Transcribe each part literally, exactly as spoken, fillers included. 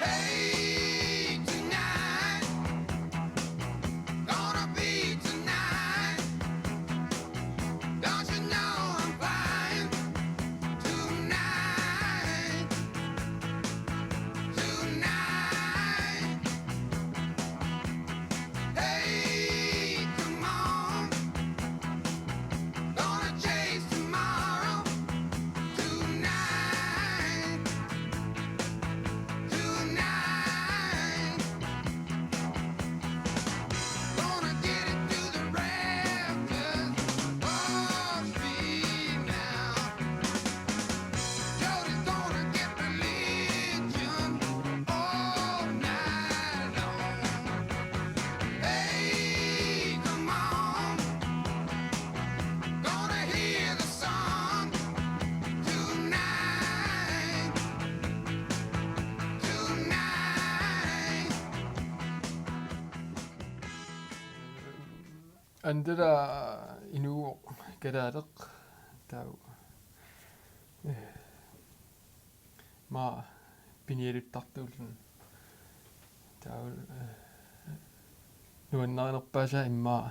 Hey, tonight, gonna be tonight. Don't you know I'm flying tonight? Tonight. Hey, come on. Gonna chase tomorrow. Tonight. Tonight. Gonna get it to the rafters. Oh, speed now. Jody's gonna get religion all night long. Hey, come on. Gonna hear the song tonight. Tonight. Antara inuuvoq kalaaleq taava. Eh, immaqa pinialuttartuulluni. Taava, eh, nuannarinerpaasaa immaqa,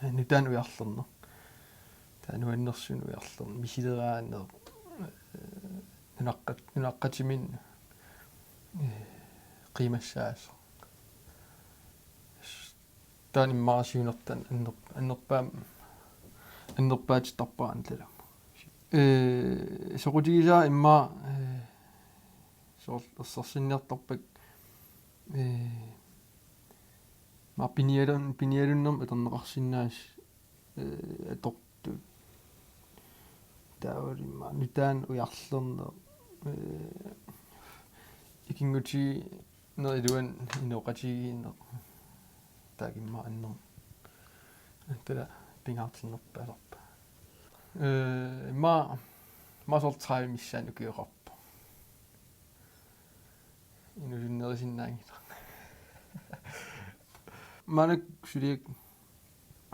eh, nutaanik ujarlerneq. Taava nuannersunik ujarlerneq, misileraanneq, eh, nunaqqat-, nunaqqatiminnik, eh, qiimassaasoq. Taanna immaqa siunertaq anner-, annerpaam-, annerpaatittarpara antalama. Ee, soqutigisara immaqa, ee, soorlu ersersinniartarpakka, ee, immaqa pinialun-, pinialunnermik atorneqarsinnaasut, ee, atortut. Taavalu immaqa nutaanik ujarlerneq, ee, ikinngutigineq iluani inooqatigiinneq. Taakku immaqa anner-, taava pingaartinnerpaasarput. Ee, immaqa, immaqa soorlu tredive missaani ukioqarpoq. Inuusunnerusinnaanngilaq. Maannakkut suliaq-,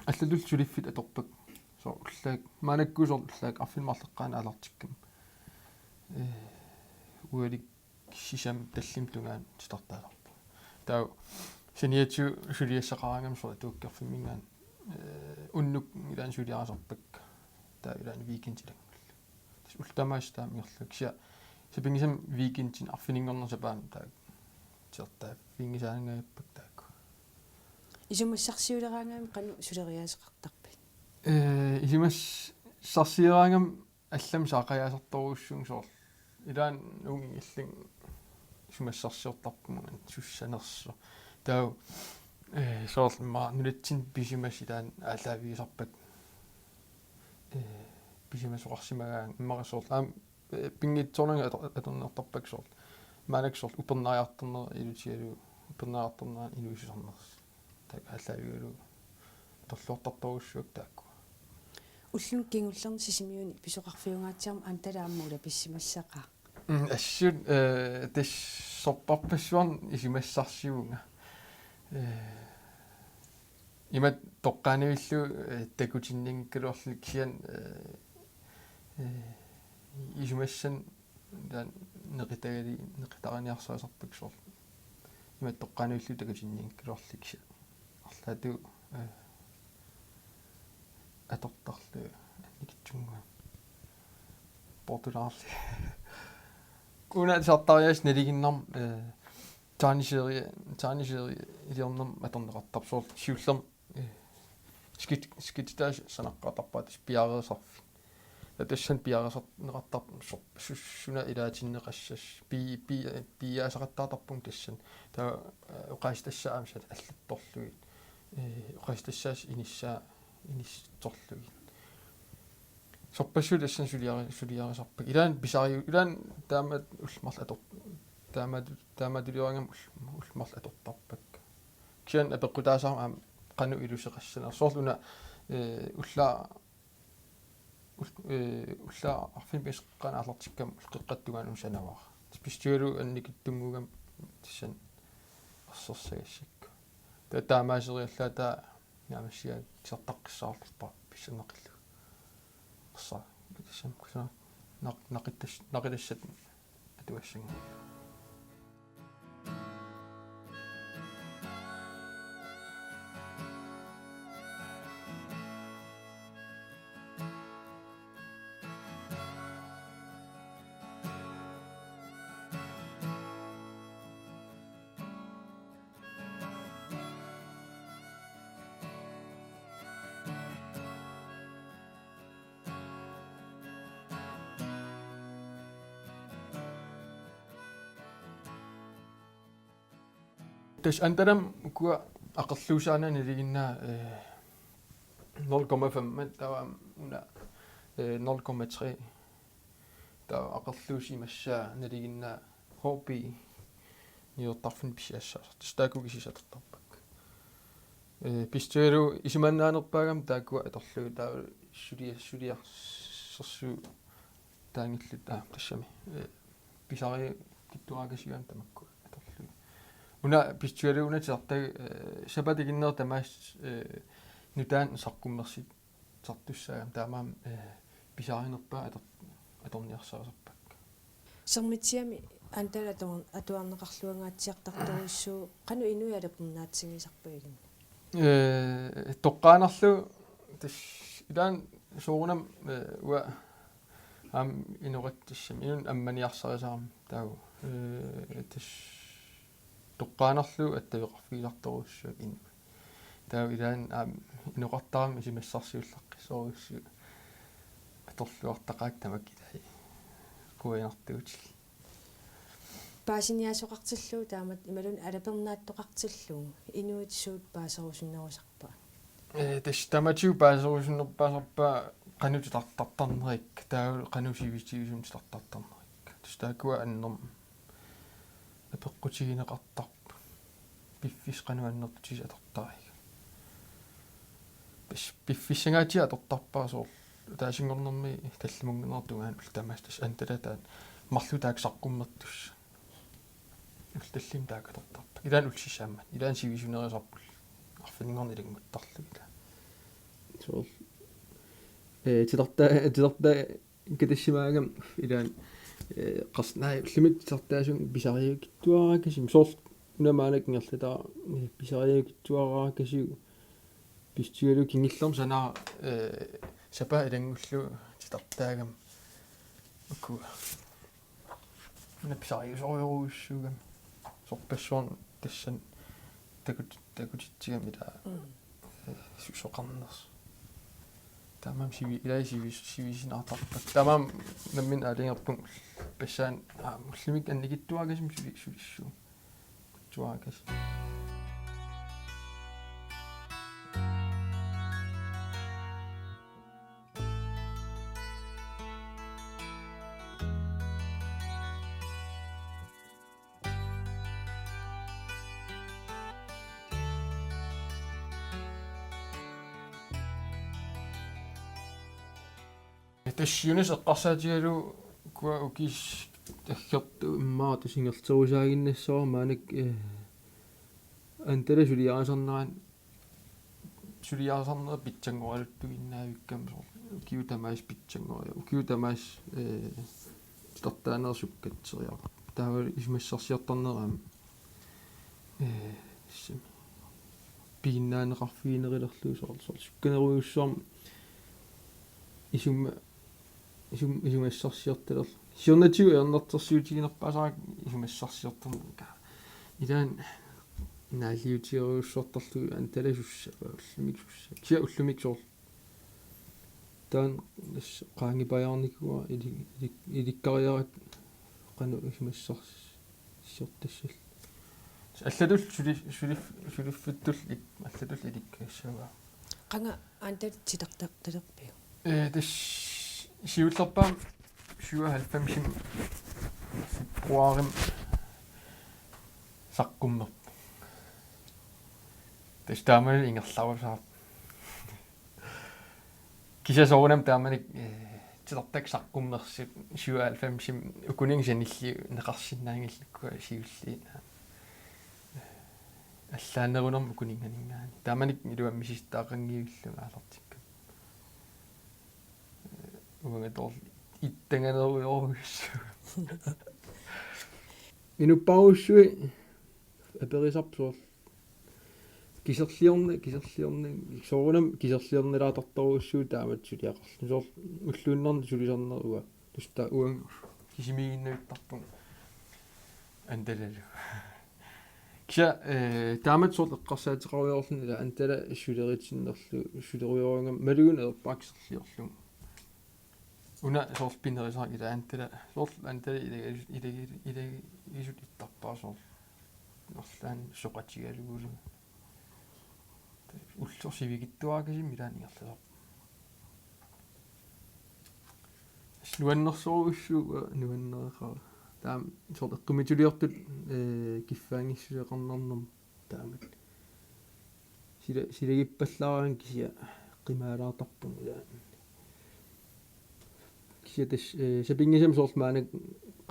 allatulli suliffik atorpakka. Soorlu ullaakkut, maannakkut soorlu ullaakkut arfineq-marloqqaanut aalartikkama. Ee, ualik sisamat tallimat tungaanut titartaasarput. Taava saniatigut suliassaqaraangama soorlu atuakkiarfimminngaanniit, ee, unnuk ilaanni suliarisarpakka. Taava ilaanni weekend ilanngullugu. Tassa ullut tamaasa taama ingerlavoq. Kisianni sapinngisamik weekendini arfininngornermi sapaammi taakku titartaaffiginngisaanngajappakka taakku. Isumassarsiuleraangami qanoq suleriaaseqartarpit? Ee, isumassarsiuleraangami allamik saaqajaasartorujussuuvunga soorlu. Ilaanni uunga ingerlannga isumassarsiortarpunga sussanersoq. Taava, ee, soorlu immaqa nunatsinni pisimasut ilaanni aallaavigisarpakka. Ee, pisimasoqarsimagaangat immaqa soorlu aamma, ee, pinngitsoornanga ator-, atorniartarpakka soorlu. Maannakkut soorlu upernariartornera ilutigalugu, upernariartornerani inuussusernersoq. Taakku aallaavigalugu atorluartartorujussuakka taakku. Ulluni kingullerni Sisimiuni pisoqarfiungaatsiarmat antala aamma ulapissimassaqaaq. Mm, assut, ee, tassa sorpassuarnik isumassarsivunga. Ee, imatut toqqaannarlugu, ee, takutinnianngikkaluarluni kisianni, ee, ee, isumassanik taanna neqitagali-, neqitariniarsarisarpakka soorlu. Imatut toqqaannarlugu takutinnianngikkaluarluni kisianni. Arlaatigut, ee, atortarlugu annikitsunnguamik. Portulaarli. Una titartariaaseq nalinginnarmi, ee, tegneserie, tegneserie iliornermik atorneqartarpoq soorlu siullermik, ee, skit-, skitsit taakku sanaqqaartarpaat tassa piareersarfik. Taava tassani piareersarneqartarpoq sor-, su-, suna ilaatinneqassasoq pi-, pi-, piiaasaqattaartarpunga tassani. Taava, ee, oqaasitassaat aamma sanaat allattorlugit, ee, oqaasitassaasa inissaa-, inissorlugit. Sorpassuit tassani suliari-, suliarisarpakka. Ilaanni pisariu-, ilaanni taamaat ullut marluk ator-, taamaat, taamaattuliorangama ull-, ullut marluk atortarpakka. Kisianni apeqqutaasarama aamma qanoq iluseqassanersoq. Soorlu una, ee, ullaa-, ul-, ee, ullaaq arfineq-pingasoqqaanut aallartikkama ulloqeqqata tungaanut una sanavara. Tassa pissutigalugu annikitsunnguugami tassani ersersagassakka. Taava taamaaseriallaat taava naammassigaangat titartaqqissaarlugu pissannaqillugu. Ersa-, tassami kusanaq naq-, naqittas-, naqitassat atugassanngillat. Tassa Andalam ukua aqerluusaanani nalinginnaa, eh, nul komma fem, taava una, eh, nul komma tre. Taava aqerluusimassaa nalinginnaa H B niuertarfinni pisiassaasartut. Tassa taakku kisiisa atortarpakka. Eh, pissutigalugu isumannaanerpaagami taakkua atorlugit taava sulia-, suliarsersuutaanngillat, aa, tassami. Eh, pisariukittuaraakasiugami tamakku atorlugit. Una pissutigalugu una titartaa, eh, sapaatip akunneri tamaasa, eh, nutaanik saqqummersitsisartussaagami taamaammat, eh, pisarinerpaat ator-, atorniarsarisarpakka. Sermitsiami Andal atuar-, atuarneqarluangaatsiartartorujussuuvoq, qanoq inuit alapernaatigisarpaat ilinni? Eh, toqqaannarlugu tassa ilaanni soorunami, eh, uanga aamma inoqatsissami inunnut ammaniarsarisarami taava, eh, tassa toqqaannarlugu attaveqarfigisartorujussuuakka inuit. Taava ilaanni aamma inoqartarami isumassarsiullaqqissorujussuuvoq atorluartaqaakka tamakku ilai. Qujanartuutillit. Paasiniaasoqartillugu taamatut imaluunniit alapernaattoqartillugu inuit suut paaserusunnerusarpaat? Eh, tassa tamatigut paaserusunnerpaasarpaat qanoq titartartarnerikka, taava qanoq sivisutigisumik titartartarnerikka. Tassa taakkua annermik apeqqutigineqartarput. Piffissaq qanoq annertutigisumik atortariga. Pis-, piffissangaatsiaq atortarpara soorlu ataasinngornermi tallimanngornerata tungaanut ullut tamaasa, tassa Andala taanna marluk taakku saqqummertussat. Ullut tallimat taakku atortarpakka. Ilaanni ullut sisamaanni. Ilaanni sivisunerisarput. Arfininngorneq ilannguttarlugu ilaanni. Soorlu, eh, titartaa, titartaa katassimagami ilaanni, eh, qars-, naak ullumikkut titartaasunga pisariukittuaraakasik. Soorlu una maannakkut ingerlataara, eh, pisariukittuaraakasiuk. Pissutigalugu kingullermik sanaara, eh, sapaat ilanngullugu titartaagami. Ukua. Una pisariusorujussuugami. Sorpassuarnik tassani takut-, takutitsigami ilaa, mm, eh, su-, soqarnersoq. Taamaammat sivi-, ilai sivis-, sivisinaartarpakka. Taamaammat nammineq aalajangerpunga passaani, aa, ullumikkut annikitsuarakasimmik suli-, sulissuunga. Tsuarakasimmik. Tassa Siunis eqqarsaatigalugu ukua ukiut aggertut immaqa tassa ingerlaterusaaginnassavarput maannakkut, eh, Andala suliarisarnerani, suliarisarnera pitsanngoraluttuinnaavikkami soorlu. Ukiut tamaasa pitsanngoriarlugit. Ukiut tamaasa, eh, titartaanerup sukkatseriarluni. Taava isumassarsiortarnera aamma, eh, tassami piginnaaneqarfiginerulerlugu soorlu, soorlu sukkanerujussuarmik isuma-, isum-, isumassarsiortalerluni. Siornatigut ajornartorsiutiginerpaasarakku isumassarsiortarnera. Ilaanni naalliutigerujussuartarlugu Andala sussavaat, ullumikkut sussavaat. Kisianni ullumikkut soorlu. Taanna tassa qaangipajaarnikuuara ili-, ili-, ilikkariarakku qanoq isumassarsiortassallugu. Allatulli suli-, suli-, suliffittulli ik-, allatulli ilikkagassavaat. Qanga Andal titartartalerpiuk? Eh, tassa siullerpaamik syvoghalvfemsimi februarimi saqqummerpoq. Tassa taamani ingerlarusaarpoq. Kisianni soorunami taamani, eh, titartakka saqqummersut syvoghalvfemsimi ukuninnga sanilliuneqarsinnaanngillat ukua siulliit. Allaanerunermik ukuninnganinngaanniit. Taamani iluamik misissuttaaqqanngivillunga aalartikkama. Eh, uanga toorlu ittanganerujorujussuugami. Inuppassuit aperisarput soorlu kiserliorni-, kiserliorni-, soorunami kiserliornilaartartorujussuuvoq taamatut suliaqarluni. Soorlu ulluinnarni sulisarnerup uanga. Tassa uanga kisimiiginnavittarpunga Andalalu. Kisianni, eh, taamatut soorlu eqqarsaateqarujoorluni ilaa Andala suleritinnerlu, sulerujoorungami imaluunniit ajorpara kiserliorlugu. Una soorlu pinerisara ilaa Andala, soorlu Andala ilagi-, ilagi-, ilagisut ittarpara soorlu. arlaannik soqutigalugulu. Ulloq sivikitsuarakasimmik ilaanni ingerlasarpoq. Nuannersorujussuuvoq, nuanneqaaq. Taama soorlu eqqumiitsuliortut, ee, kiffaanngissuseqarnarnermut taamatut. Sila-, silagippallaaraanni kisianni qimaalaartarpunga ilaanni. Kisianni tassa, ee, sapinngisamik soorlu maannakkut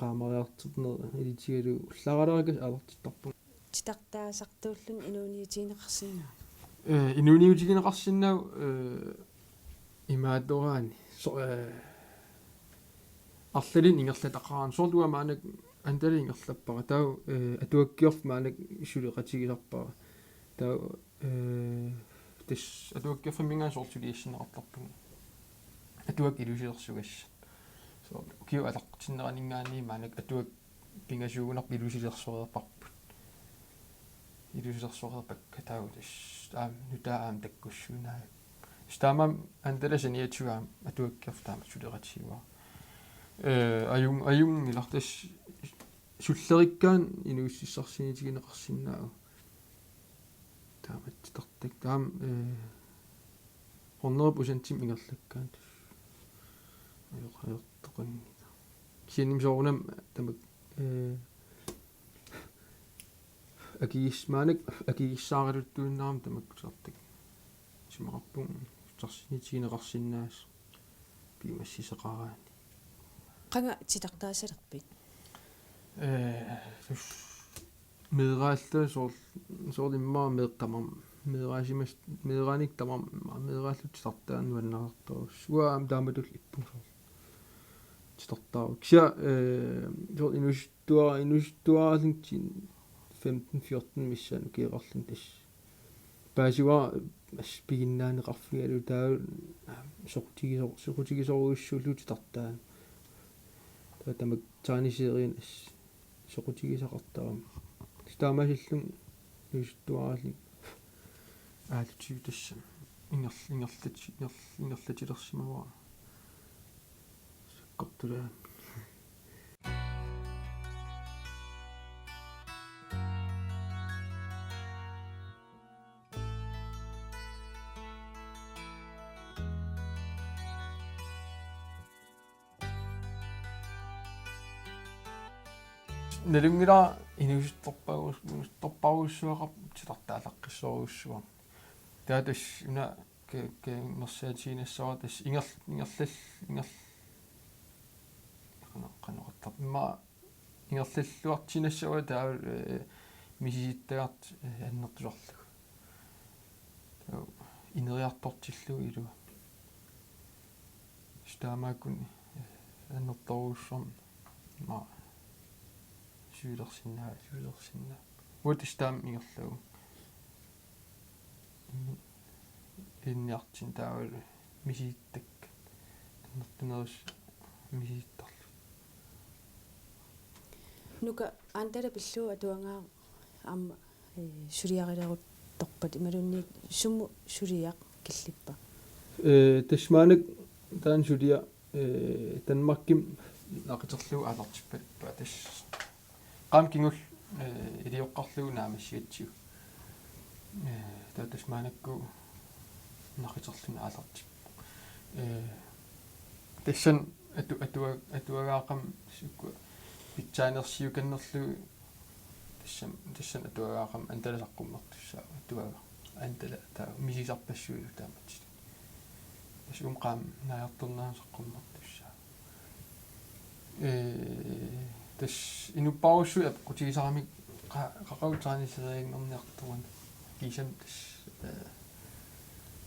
qaamariartorneq ilitigalugu ullaaralaarlugu aalartittarpunga. Titartaasartuulluni inuuniutigineqarsinnaava? Ee, inuuniutigineqarsinnaavoq, ee, imaattoraanni. So-, ee, arlalinnik ingerlataqaraanni. Soorlu uanga maannakkut Andala ingerlappara. Taava, ee, atuakkiorfik maannakkut suleqatigisarpara. Taava, ee, tassa atuakkiorfimminngaanniit soorlu suliassinneqartarpunga. Atuakkut ilusilersugassat. Soorlu ukiup atortinneraninngaanniit maannakkut atuakkut pingasuugunarpoq ilusilersoreerparput. Ilusilersoreerpakka taava tassa aamma nutaaq aamma takkussuinnaavippoq. Tassa taamaammat Andala saniatigut aamma atuakkiorfik taamatut suleqatigivara. Ee, ajun-, ajunngilaq tassa sullerikkaanni inuussutissarsiutigineqarsinnaavoq. Taamatut titartakkat aamma, ee, hundrede procentimik ingerlakkaanni tassa. Ajoq-, ajortoqanngilaq. Kisianni soorunami tamakku, ee, akigis-, maannakkut akigissaaraluttuinnarami tamakku titartakkat. Isumaqarpunga ussarsinitigineqarsinnaasoq piumassuseqaraanni. Qanga titartaasalerpit? Ee, tus-, meeraalluta soorl-, soorlu immaqa meeqqat tamarmik, meeraasimas-, meeraanik tamarmik, immaqa meeraalluta titartaanut nuannaartorujussuuvoq. Uanga aamma taamatulli ippunga soorlu. Titartaaruk. Kisianni, ee, soorlu inuusuttuara-, inuusuttuaraallunga femten fjorten missaani ukioqarlunga tassa. Paasivara assut piginnaaneqarfigalugu taava, aa, soqutigisor-, soqutigisorujussuullugu titartaanut. Taava tamakku tegneserierne assut soqutigisaqartarami. Tassa taamaasillunga inuusuttuaraallunga aallutillugu tassami. Ingerl-, ingerlati-, ingerl-, ingerlatilersimavara. Sakkortulaamik. Nalunngilara inuusuttorparu-, inuusuttorparujussuaqarpoq titartaalaqqissorujussuarmik. Taava tassa una ke-, ke-, nersaatigiinnassavara tassa ingerl-, ingerlal-, ingerl-, qano-, qanoq oqartarpa. Immaqa ingerlalluartigiinnassavara taava, ee, misilittagartoq, ee, annertusarlugu. Taava ineriartortillugu ilua. Tassa taamaakkuni, ee, annertoorujussuarmik immaqa siulersinnaa-, siulersinnaa-. Uanga tassa taama ingerlavunga. Ilinniartut taavalu misilittakkat. Annertunerusut misilittarlugit. Nuka Andala pillugu atuagaavoq aamma, ee, suliarileruttorpat imaluunniit sumut suliaq killippa? Ee, tassa maannakkut taanna suliaq, ee, Danmarkimi naqiterlugu aallartippaluppaat tassa. Qaammat kingulleq, ee, ilioqqarlugu naammassigatsigu. Ee, taava tassa maannakkut naqiterluni aallartippoq. Ee, tassani atu-, atua-, atuagaaqami sukkua pitsaanersiukannerlugu tassani, tassani atuagaaqami Andala saqqummertussaavoq atuagaq. Andala taava misisarpassuillu taamaattoq. Tassa uuma qaammat naajartornerani saqqummertussaavoq. Ee, tassa inuppassuit apeqqutigisaramik qa-, qaqugu tegneserianngorniartoruna. Kiisami tassa, ee,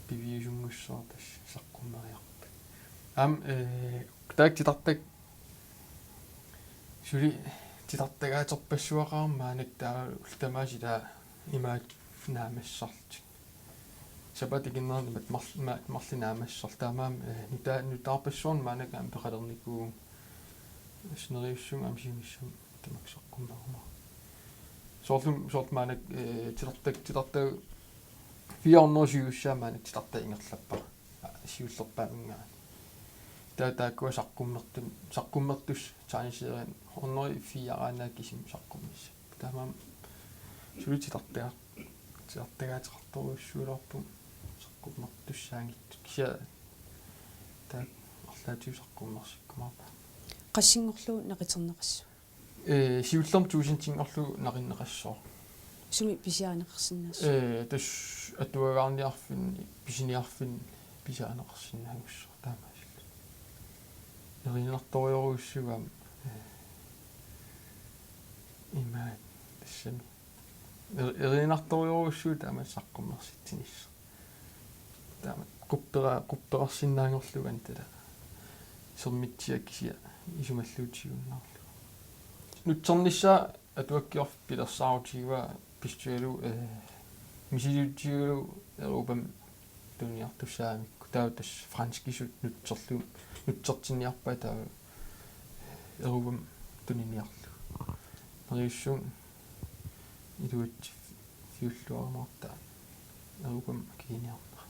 piviusunngussaaq tassa saqqummeriarpat. Aamma, ee, taakku titartakkat suli titartagaaterpassuaqarama maannakkut taava ullut tamaasa ilaa imaattoq naammassisarlutik. Sapaatip akunneranut imaattoq marl-, imaattoq marluk naammassisarlutik taamaammat, ee, nuta-, nutaarpassuarnik maannakkut aamma peqalernikuuvugut. Tassa neriussaagut aamma siunissami tamakku saqqummerumaarput. Soorlu, soorlu maannakkut, ee, titartak-, titartak fire hundrede syvogtyve maannakkut titartagaq ingerlappara. Aa, siullerpaaminngaanniit. Taava taakkua saqqummertut, saqqummertussat tegneserierne hundrede fire-raannaat kisimik saqqummissapput. Taamaammat Suli titartagaa-, titartagaateqartorujussuugaluarput saqqummertussaanngitsut. Kisianni taakku arlaatigut saqqummersikkumaarpaat. Qassinngorlugu naqiterneqassava? Ee, siullermik tuusintinngorlugu naqinneqassaaq. Sumi pisiarineqarsinnaasoq? Ee, tassa atuagaarniarfinni, pisiniarfinni pisiarineqarsinnaanngussaaq taamaasillutik. Erinartorujorujussuuvoq aamma, ee, imaat tassami. Er-, erinartorujorujussuuvoq taama saqqummersitsinissaq. Taama quppera-, qupperarsinnaanngorlugu aamma taava. Sermitsiaq kisianni isumalluutigiunnaarlugu. Nutsernissaa atuakkiorfik pilersaarutigivaa pissutigalugu, ee, misiliutigalugu Europami tuniniartussaamikku. Taava tassa franskisut nutserlu-, nutsertinniarpaat taava Europami tuniniarlugu. Neriussuunga iluatsiffiulluarumaartoq Europami akiniarnera.